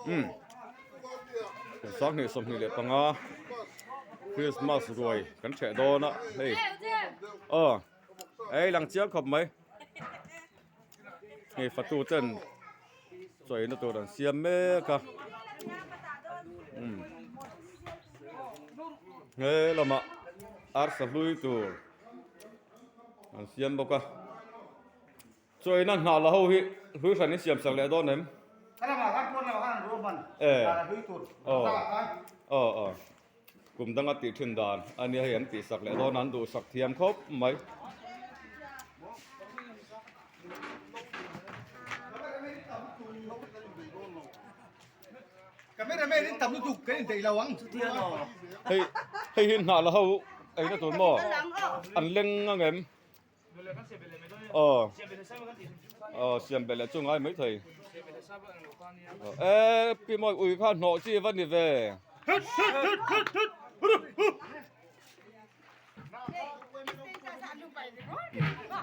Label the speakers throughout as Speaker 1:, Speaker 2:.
Speaker 1: Umm 2025 Christmas ruai kan ṭheh dawn a hei aw ei lang chiang khawp mai hei fatu ten chawina tur an siam mek a umm he lamah arsa hlui tur an siam bawk a. Chawina hnah la ho hi hlui hran in siam sak leh dawn em? E. Aw. Aw aw. Kum danga tih thin dan a nia hei an tih sak leh dawn a an duh sak thiam khawp mai. Hei hei hi hnah la ho eina tur maw an leng ang em? Aw aw siam belh leh chu ngai mai thei e pi mawi ui kha hnawh chi va ni ve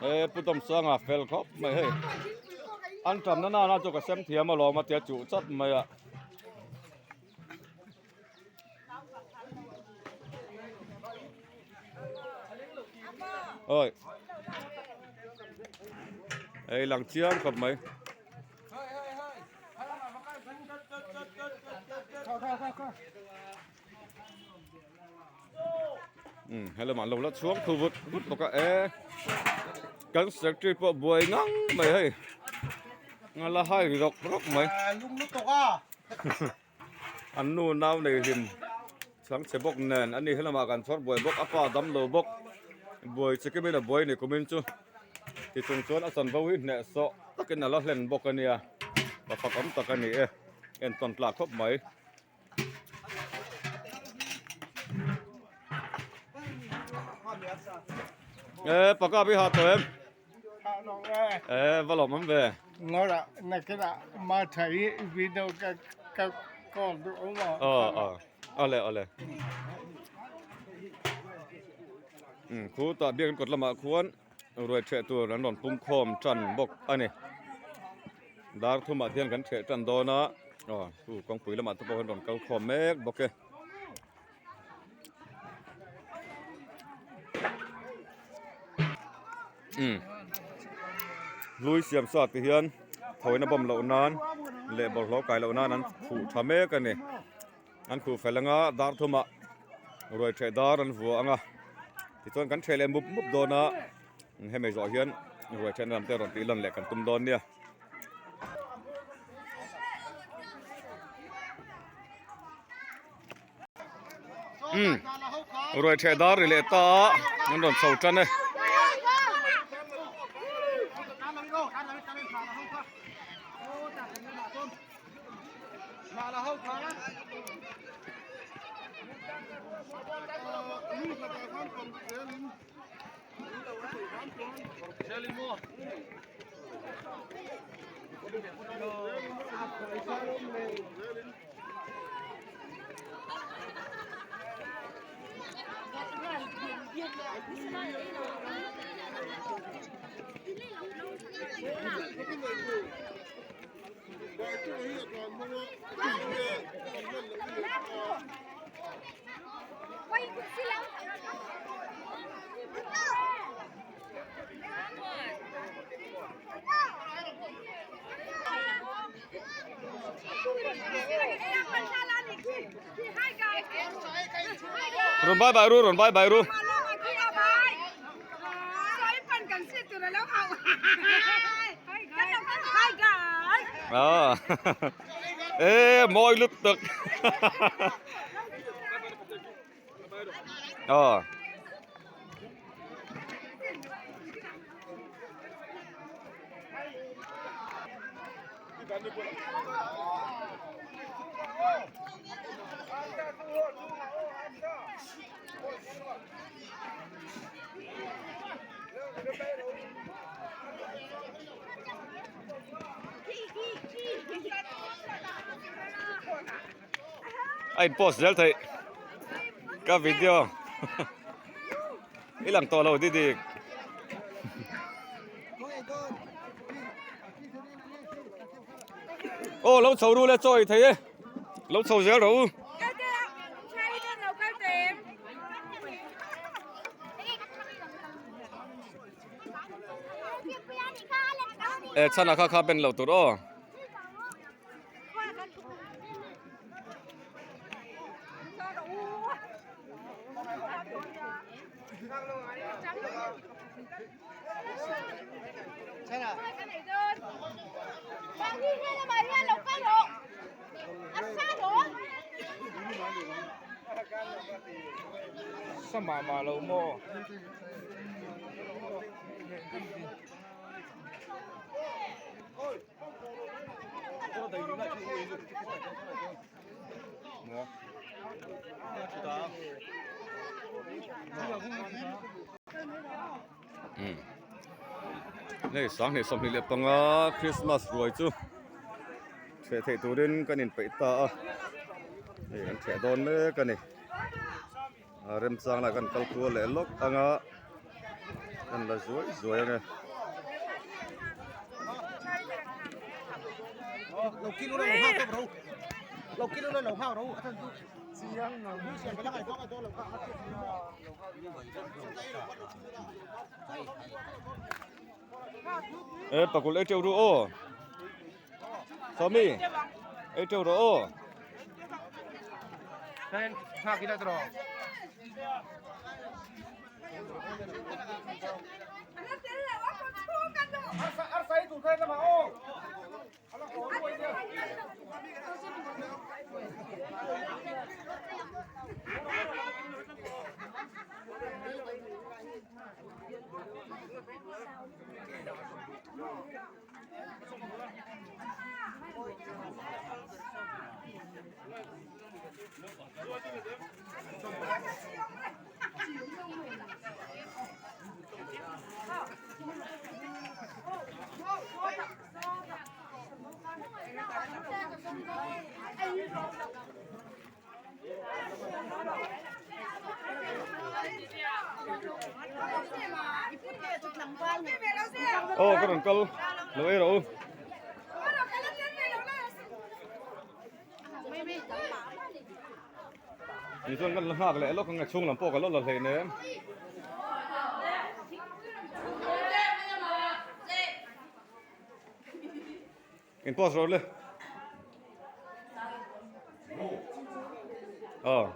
Speaker 1: e pu Dawmsanga fel khawp mai hei an tamna nana chu ka sem thiam alawm a tia chuh chat mai a. Oi. Ei lang chiang khawp mai. Um helama lo la chhuang thu vut vut bawk a e kan secretary pawh buai ngang mai hei nga la hai ri rawk rawk mai. An nu nau nei hlim chhang chhe bawk nen ani helamah kan chhawr buai bawk a pa dam lo bawk buai che kim in a buai ni kumin chu ti chung chuan a chanvo hi hneh sawh takin a la hlen bawk a nia pa fak awm tak a ni e entawn tlak khawp mai. E paka bi ha tawh em? E va lawm awm ve.
Speaker 2: Ngawrh nakinah ma tha hi video ka ka call duh awm a.
Speaker 1: Aw aw awle awle. Um khutah biakin kawt lamah khuan ruai ṭheh tur an rawn pum khawm ṭan bawk a ni. Dar thumah hian kan ṭheh ṭan dawn a aw chu kawngpui lamah te pawh an rawn kal khawm mek bawk e. Umm hlui siam sa te hian thawina bawm loh nan leh bawlhhlawh kai loh nan an khuh tha mek a ni an khuh fel anga dar thumah ruai theh dar an vuah ang a tichuan kan theh leh mup mup dawn a hemi zawh hian ruai thehna lam te rawn tih lan leh kan tum dawn nia. Umm ruai theh dar ri leh ta a an rawn chho tan e. Rawn bye bye ru rawn bye bye ru. Ah. Ê môi lút tức. Ờ. A in post zel theih ka video i lang tawh lo didik. Aw lo chho ru le chaw ei thei e. Lo chho zel rawh u. E chhana kha kha ben lo tur aw. Hei 2025 Christmas ruai chu chheh theih turin kan inpeih ta a hei kan chheh dawn mek a ni a remchang lah kan kal kual leh lawk ang a kan la zuai zuai ang e. E pakul ei teuh ru aw Sawmi ei teuh rawh aw Aw ka rawn kal lo ei rawh u. Ni chuan kan la nghak leh lawk ang e chhung lam pawh ka lo la hleinem. In pause rawh le. Aw.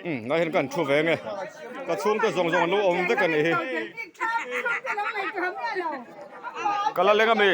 Speaker 1: Um ngai hian kan thu ve nge ka chhungte zawng zawng an lo awm vek a nih hi ka la leng a mi.